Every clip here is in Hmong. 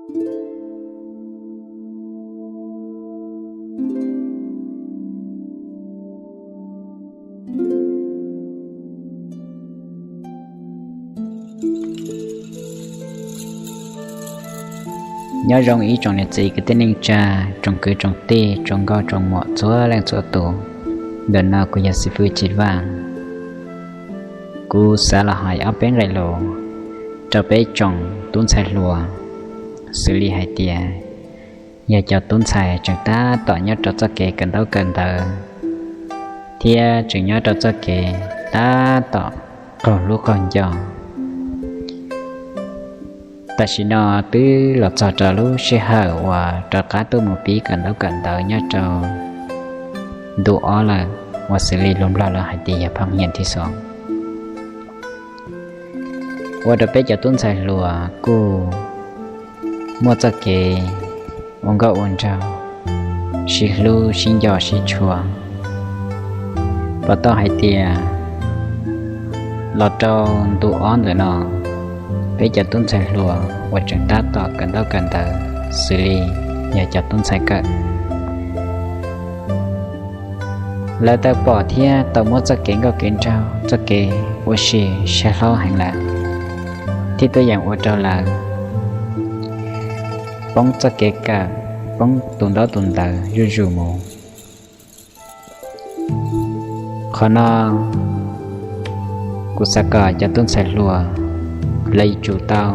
Nyob zoo ib tsoom niam txiv kwv tij neej tsa, tsoom kwv tsoom tij, tsoom nkauj tsoom muam txhua leej txhua tus. Ntawm no kuv yog xib fwb Tsis Vaj. Kuv xav los hais ob peb nqe lus rau peb tsoom tub ntxhais hluas xws li hais tias yog cov tub ntxhais tseem tab tom nyob rau txoj kev kawm ntaub kawm ntawv thiab tseem nyob rau txoj kev tab tom qaug hlub qaug nco. Tam sim no twb los txog rau lub sij hawm uas rov qab tuaj mus pib kawm ntaub kawm ntawv nyob rau ntu ob lawm, uas xws li lus Nplog lawv hais tias yog phav nyiam thib xos. Ua rau peb cov tub ntxhais hluas kuj muaj txoj kev ua nkauj ua nraug, sib hlub sib nco sib tshua. Pom tau hais tias los rau ntu ob ntawm no, peb cov tub ntxhais hluas uas tseem tab tom kawm ntaub kawm ntawv xws li yog cov tub ntxhais kawm, lawv tau pom thiab tau muab txoj kev nkauj kev nraug, txoj kev ua si saib hlob heev lawm, thiab tuaj yeem ua rau lawv poob txoj kev kawm, poob tus ntaub tus ntawv zuj zus mus. Qhov no kuv xav kom cov tub ntxhais hluas lawv yuav tsum tau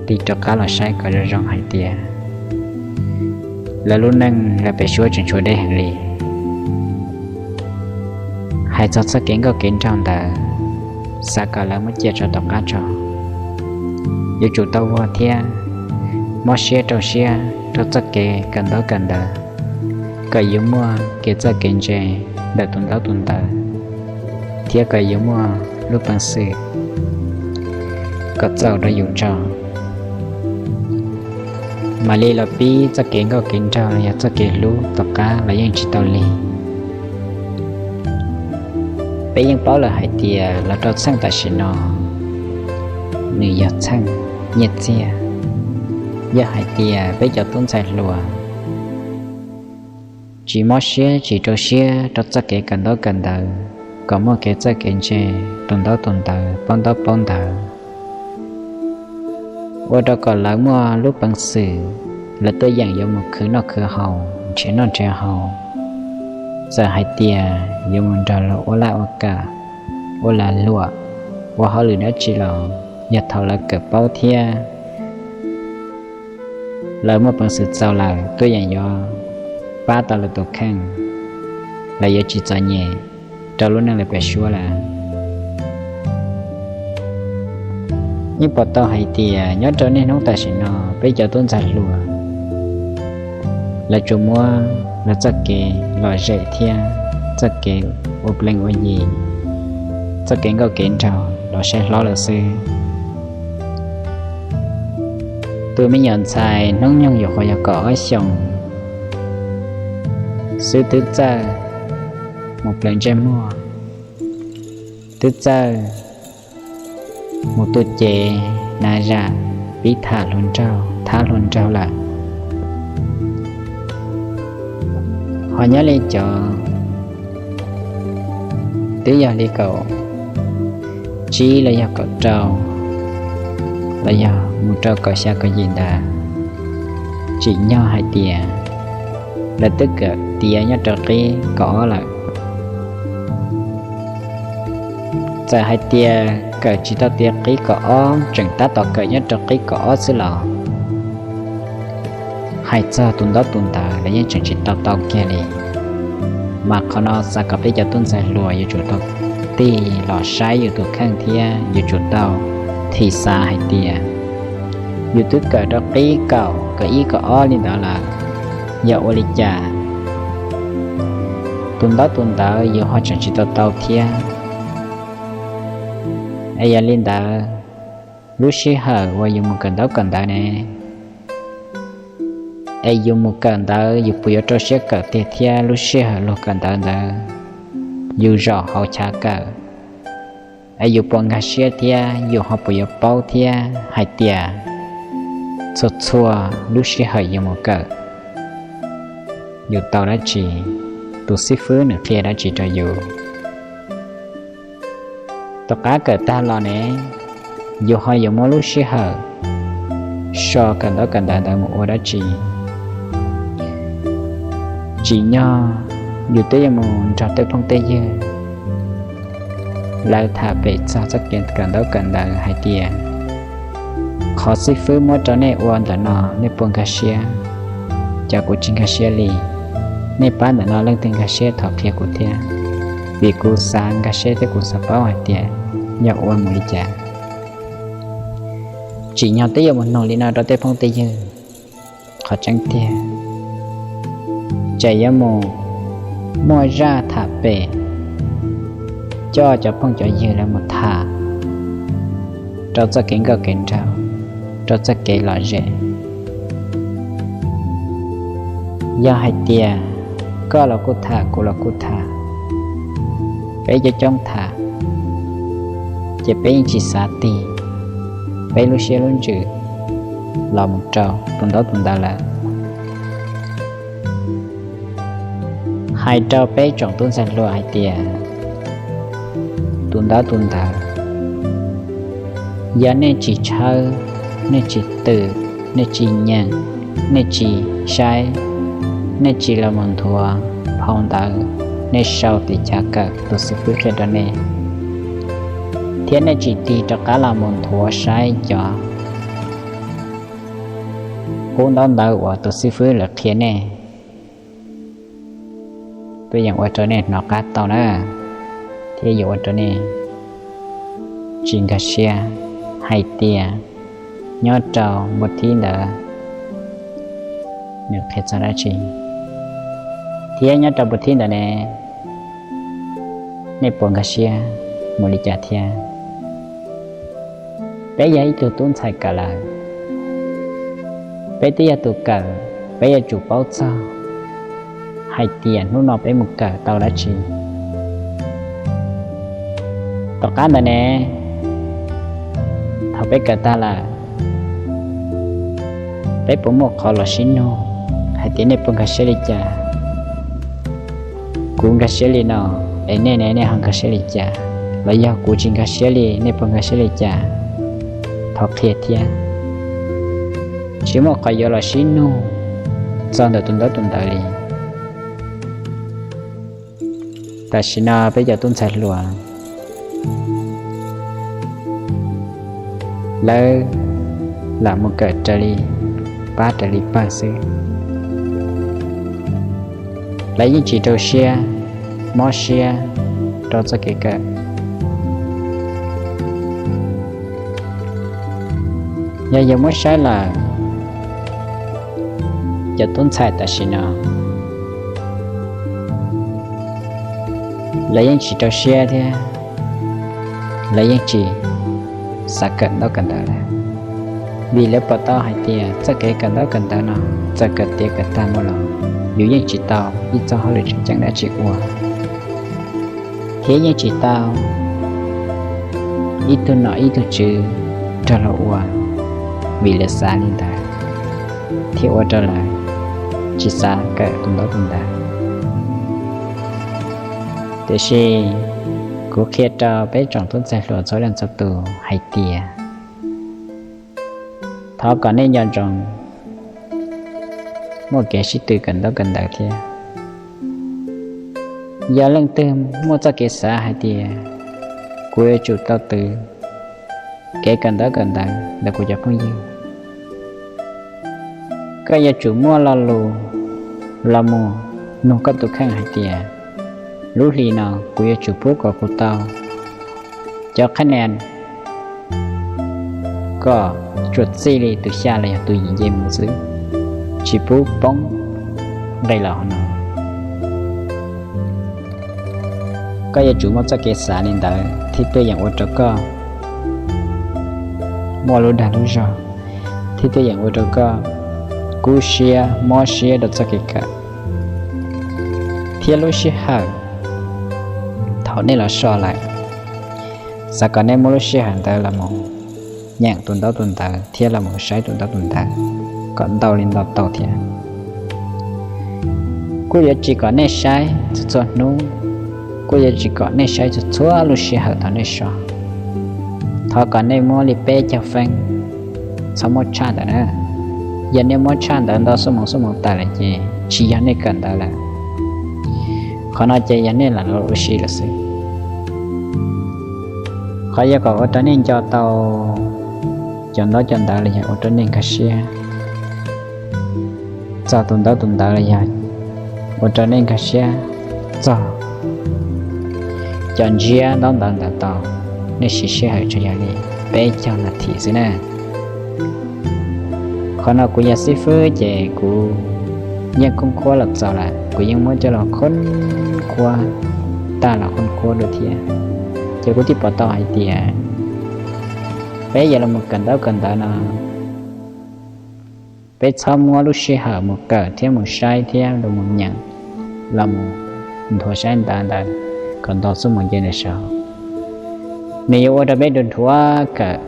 tig rov qab los saib kom zoo zoo hais tias lawv lub neej lawv pem suab tseem tshuav deb heev li. Hais txog txoj kev nkauj kev nraug ntawd, xav kom lawv muab cia rau tom qab tso. Yuav tsum tau ua thiab mob siab rau siab rau txoj kev kawm ntaub kawm ntawv, kom yuav muaj kev txawj kev ntse ntawm tus ntaub tus ntawv, thiab kom yuav muaj lub peev xwm kom txaus rau yus tso. Mam li los pib txoj kev nkauj kev nraug los yog txoj kev hlub tom qab los yeej tsis tau lig. Peb yeej paub lawm hais tias los rau txheej tam sim no nws yog txheej nyiaj txiag. Yog hais tias peb cov tub ntxhais hluas tsis mob siab tsis rau siab rau txoj kev kawm ntaub kawm ntawv, kom muaj kev txawj kev ntse, tus ntaub tus ntawv, paub ntaub paub ntawv, ua rau kom lawv muaj lub peev xwm, lawv tuaj yeem yuav mus khwv noj khwv haus, nrhiav noj nrhiav haus. Txawm hais tias yuav mus nrog luag ua laj ua kam, ua lag luam, ua hauj lwm dab tsi los yog thaum lawv kawm paub thiab lawv muaj peev xwm txaus lawm tuaj yeem yuav pab tau lawv tus kheej, lawv yuav tsis txom nyem rau lub neej lawv pem suab lawm. Yeej pom tau hais tias nyob rau niaj hnub tam sim no peb cov tub ntxhais hluas, lawv tsuas muab lawv txoj kev lom zem thiab txoj kev ua plees ua yi, txoj kev nkauj kev nraug los saib hlob lawm xwb. Tus me nyuam ntxhais hnub nyoog yuav qhuav yog kaum ob xyoos xwb twb txawj mus plees ntsej muag, twb txawj mus tu cev na zam, pib tham hluas nraug thab hluas nraug lawm. Ho nyob li cov twb yog li kaum tsib los yog kaum rau, los yog mus rau kaum xya kaum yim ntawd, tsim nyog hais tias lawv twb kawm tiav nyob rau qib kaum ob lawm. Txawm hais tias kawm tsis tau tiav qib kaum ob, tseem tab tom kawm nyob rau qib kaum ob xwb los, hais txog tus ntaub tus ntawv lawv yeej tseem tsis tau tau kiag li. Mas qhov no xav kom peb cov tub ntxhais hluas yuav tsum tau tig los saib yus tus kheej thiab yuav tsum tau thim xav hais tias yus twb kawm rau qib kaum, kaum ib kaum ob li ntawd lawm, yog ua li cas tus ntaub tus ntawv yus ho tseem tsis tau tau thiab. Es yog li ntawd, lub sij hawm uas yus mus kawm ntaub kawm ntawv ne, es yus mus kawm ntawv yus puas yuav rau siab kawm tiag thiab lub sij hawm luag kawm ntawv ntawd yus zaum hauv chav kawm, Es yus puas nkag siab thiab yus ho puas yuav paub thiab hais tias txhua txhua lub sij hawm yus mus kawm, yus tau dab tsi, tus xib fwb nws qhia dab tsi rau yus. Tom qab kawm tag los ne, yus ho yuav muab lub sij hawm so kawm ntaub kawm ntawv ntawd mus ua dab tsi? Tsim nyog yus twb yuav mus nrog tej phooj tej ywg lawv tham pem txog txoj kev kawm ntaub kawm ntawv hais tias qhov xib fwb muab rau nej ua ntawm no nej puas nkag siab? Cov kuv tsis nkag siab li, nej pab ntawm no leej twg nkag siab thov qhia kuv thiab, vim kuv xav nkag siab thiab kuv xav paub hais tias yog ua mus li cas. Tsim nyog twb yuav mus nug li no rau tej phooj tej ywg, qhov tseeb tiag, ces yuav mus muaj zaj tham pem coj cov phooj cov ywg lawv mus tham rau txoj kev nkauj kev nraug, rau txoj kev lom zem. Yog hais tias koj los kuj tham, kuv los kuj tham, peb coob coob tham, ces peb yeej tsis xav tig peb lub siab lub ntsws los mus rau tus ntaub tus ntawv lawm. Hais rau peb tsoom tub ntxhais hluas hais tias tus ntaub tus ntawv, yog nej tsis tshawb, nej tsis twm, nej tsis nyeem, nej tsis saib, nej tsis los mus nthuav phau ntawv, nej sau tim chav kawm tus xib fwb qhia rau nej, thiab nej tsis tig rov qab los mus nthuav saib cov hub ntaub ntawv uas tus xib fwb lawv qhia nej, tuaj yeem ua rau nej hnov qab tau na, thiab yuav ua rau nej tsis nkag siab hais tias nyob rau npua thib ntawd nws qhia txog dab tsi, thiab nyob rau npua thib ntawd ne, nej puas nkag siab mus li cas thiab. Peb yog ib tug tub ntxhais kawm lawm, peb twb yog tus kawm, peb yuav tsum paub txog hais tias hnub no peb mus kawm tau dab tsi. Tom qab ntawd ne, thaum peb kawm tag lawm, peb puas muaj qhov los sib nug hais tias nej puas nkag siab li cas, kuv nkag siab li no, es nej ne, nej ho nkag siab li cas? Los yog kuv tsis nkag siab li, nej puas nkag siab li cas? Thov qhia thiab. Tsis muaj qhov yuav los sib nug txog ntawm tus ntaub tus ntawv li. Tam sim no peb cov tub ntxhais hluas lawv lam mus kawm raws li pab raws li pawg xwb. Lawv yeej tsis rau siab, mob siab rau txoj kev kawm. Yog yuav muab saib lawm, cov tub ntxhais tam sim no lawv yeej tsis rau siab thiab lawv yeej tsis xav kawm ntaub kawm ntawv lawm, vim lawv pom tau hais tias txoj kev kawm ntaub kawm ntawv no txawm kawm tiav kawm tag mus los yus yeej tsis tau ib txoj hauj lwm tseem ceeb dab tsi ua, thiab yeej tsis tau ib tug nom ib tug tswv nrog lawv ua, vim lawv xav li ntawd, thiab ua rau lawv tsis xav kawm tus ntaub tus ntawv. Tiam sis kuv qhia rau peb tsoom tub ntxhais hluas txhua leej txhua tus hais tias thov kom nej nco ntsoov muaj kev sib tw kawm ntaub kawm ntawv thiab. Yog leej twg muaj txoj kev xav hais tias kuv yuav tsum tau twv kev kawm ntaub kawm ntawv ntawm kuv cov phooj ywg, koj yuav tsum muaj lo lus los mus nug koj tus kheej hais tias lub hli no kuv yuav tsum pub kom kuv tau cov qhab nia kom tsuas txij li tus xya los yog tus yim nce mus xwb, tsis pub poob nqe los no. Koj yuav tsum muaj txoj kev xav li ntawd thiaj tuaj yeem ua rau koj muaj lub dag lub zog, thiaj tuaj yeem ua rau koj kub siab mob siab rau txoj kev kawm. Thiab lub sij hawm thaum nej los so lawm, Xav kom nej muab lub sij hawm ntawd los mus nyeem tus ntaub tus ntawv thiab los mus saib tus ntaub tus ntawv kom ntau li ntau tau thiab. Kuj yuav tsis kom nej saib txhua txhua hnub, kuj yuav tsis kom nej saib txhua txhua lub sij hawm thaum nej so. Thov kom nej muab li peb caug feeb, txhob muab tshaj ntawd na. Yog nej muab tshaj ntawd ntau xuab moos xuab moos tas lawm ces tsis yog nej kawm ntawv lawm. Qhov no ces yog nej lam ua si lawm xwb. Qhov yuav kom ua rau nej nco tau cov ntaub cov ntawv los yog ua rau nej nkag siab txog tus ntaub tus ntawv los yog ua rau nej nkag siab txog cov ntsiab ntaub ntawv ntawd tau, nej siv sij hawm tsuas yog li peb caug nas this xwb na. Qhov no kuv yog xib fwb ces kuv yeej khoob khuab los txaus lawm, kuv yeej muab coj los khoob khuab, tag los khoob khuab dua thiab. Ces kuv thiaj pom tau hais tias peb yuav los mus kawm ntaub kawm ntawv no, peb txhob muab lub sij hawm mus kawm thiab mus saib thiab los mus nyeem, los mus nthuav saib ntawv ntawd kom ntau xuab moos nce ntawm saud. Nws yuav ua rau peb dhuav dhuav kawm.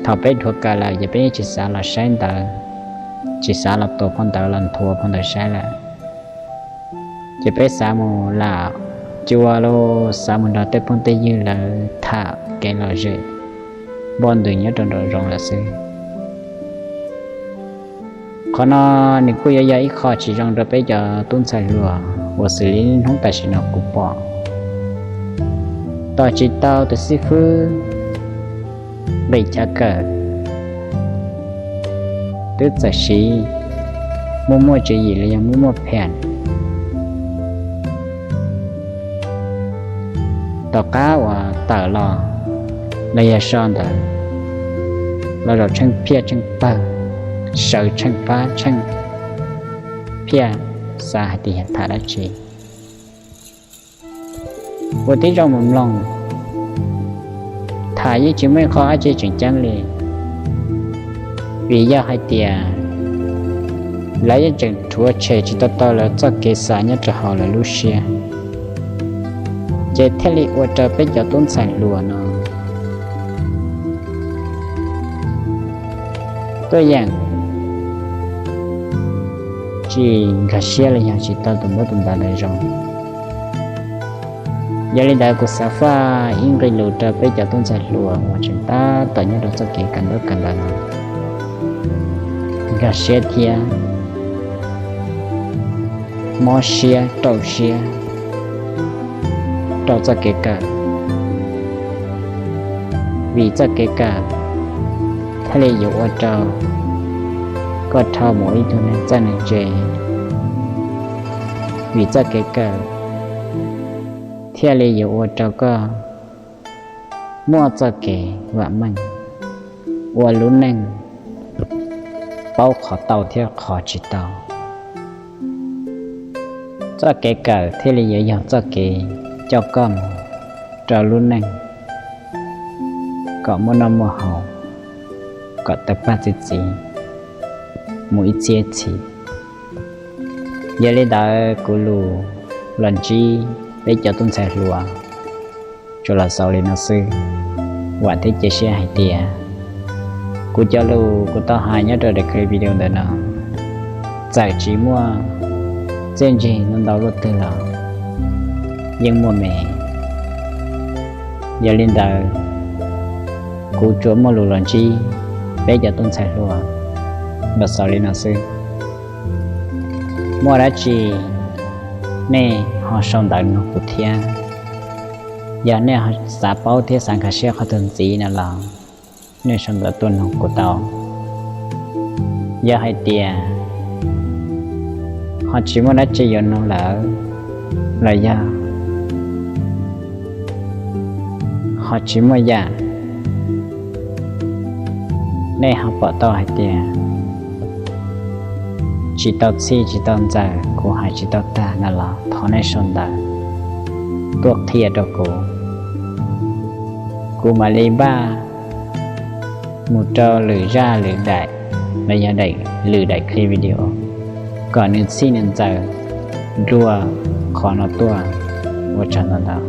Thaum peb dhuav kawm lawm ces peb yeej tsis xav los saib ntawv, tsis xav los tua phau ntawv los nthuav phau ntawv saib lawm. Ces peb xav mus lam cua los xav mus nrog tej phooj tej ywg lawv tham kev lom zem npoj ntws nyob rau nraum zoov lawm xwb. Qhov no nws kuj yuav yog ib qho tsis zoo rau peb cov tub ntxhais hluas uas xws li hnub tam sim no kuv pom tos tsis tau tus xib fwb nqis chav kawm, twb txawm siv muaj muaj tswv yim los yog muaj muaj pham, tom qab uas tawm los los yog so ntawd los zaum tsheej phiaj tsheej pawg, sawv tsheej pab tsheej phiaj, xav hais tias yog tham dab tsi. Ua tib zoo mus mloog, tham yeej tsis muaj ib qho dab tsi tseem ceeb li. Vim yog hais tias lawv yeej tseem rhuav tshem tsis tau tau lawv txoj kev xav nyob rau hauv lawv lub siab, ces thiaj li ua rau peb cov tub ntxhais hluas no tuaj yeem tsis nkag siab los yog tsis tau tus ntaub tus ntawv lawv zoo. Yog li ntawd kuv xav faj ib nqe lus rau peb cov tub ntxhais hluas uas tseem tab tom nyob rau txoj kev kawm ntaub kawm ntawv no, nkag siab thiab mob siab rau siab rau txoj kev kawm, vim txoj kev kawm thiaj li yuav ua rau koj dhau mus ib tug neeg txawj neeg ntse, vim txoj kev kawm thiaj li yuav ua rau koj muaj txoj kev vam meej ua lub neej paub qhov tau thiab qhov tsis tau. Txoj kev kawm thiaj li yuav yog txoj kev coj koj mus rau lub neej kom muaj noj muaj haus, kom tawg paj txi txiv mus ib txhiab txhis. Yog li ntawd kuv lus los ntsib peb cov tub ntxhais hluas tsuas los xaus li no xwb. Vam thiab cia siab hais tias kuv cov lus kuv tau hais nyob rau daim clip video ntawm no txawm tsis muaj txiaj ntsig ntau ntau luaj twg los yeej muaj me. Yog li ntawd kuv tsuas muaj lus los ntsib peb cov tub ntxhais hluas los xaus li no xwb. Muaj dab tsi nej ho sau ntawv nug kuv thiab. Yog nej xav paub thiab xav nkag siab qhov twg ntxiv no los nej sau ntawv tuaj nug kuv tau. Yog hais tias ho tsis muaj dab tsi yuav nug lawm los yog ho tsis muaj yam, nej ho pom tau hais tias tsis tau txhij tsis tau ntxaws kuv hais tsis tau tag no los thov nej sau ntawv tuaj qhia rau kuv. Kuv mam li npaj mus rau lwm zaj lwm daim los yog lwm daim clip video kom nws txhij nws ntxaws dua qhov no tuaj. Ua tsaug ntau ntau.